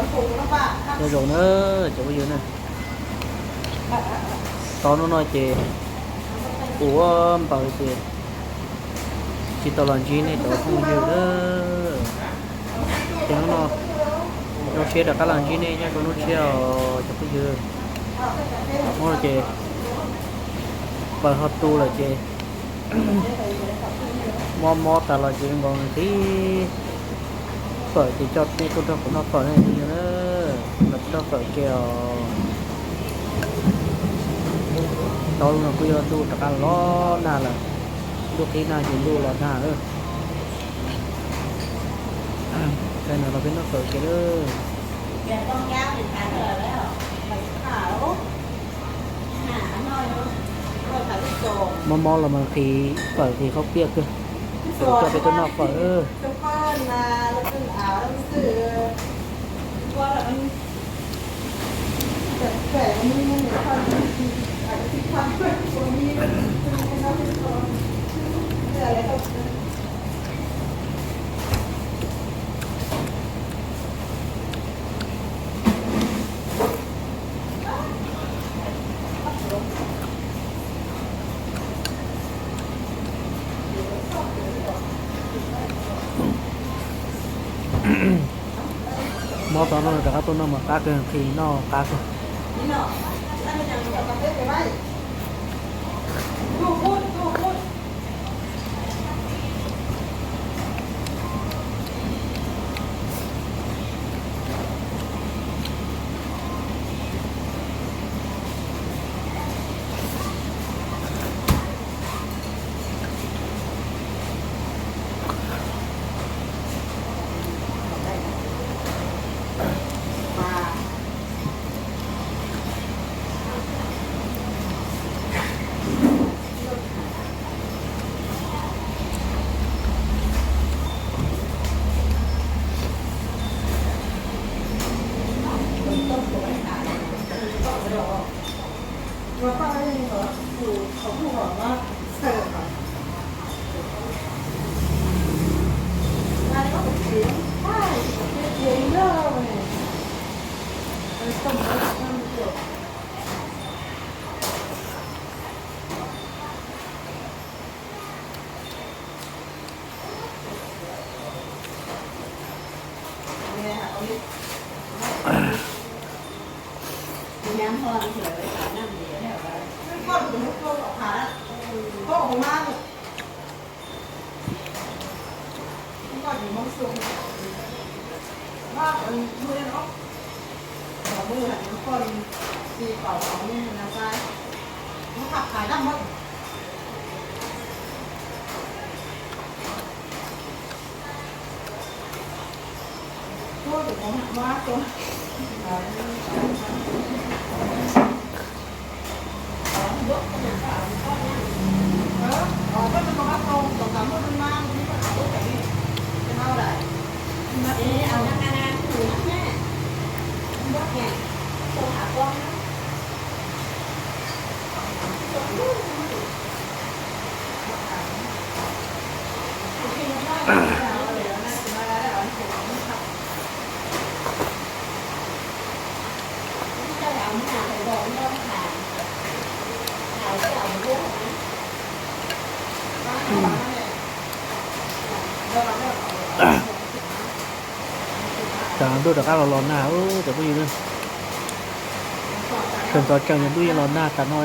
Nyob zoo na cov phooj ywg na, tau hnub no ces kuv ua npaws ces tsis tau los ntsib nej cov phooj ywg na. Ces hnub no zoo siab rov qab los ntsib nej nyob rau hnub tshiab os cov phooj ywg. Hnub no ces npaws ho tu lawm ces mob mob tas los ces zoo nkaus nqhis fawm ces coj nej tuaj nrog kuv noj fawm na phooj ywg na. Los nrog fawm ke os. Tau hnub no kuj yog ntuj rov qab los nag lawm. Ntuj qhib nag ces ntuj los nag lawm. Ces no los peb noj fawm ke lawm. Mob mob los mas nqhis fawm nqhis khaub piaj kawg. Coj peb tuaj noj fawm. Mob tau no rov qab tuaj noj mas qab kawg, nqhis noj qab kawg. Tsam ntuj rov qab los los nag, cov phooj ywg. Sawv ntxov tseem yog ntuj yeej los nag tas no.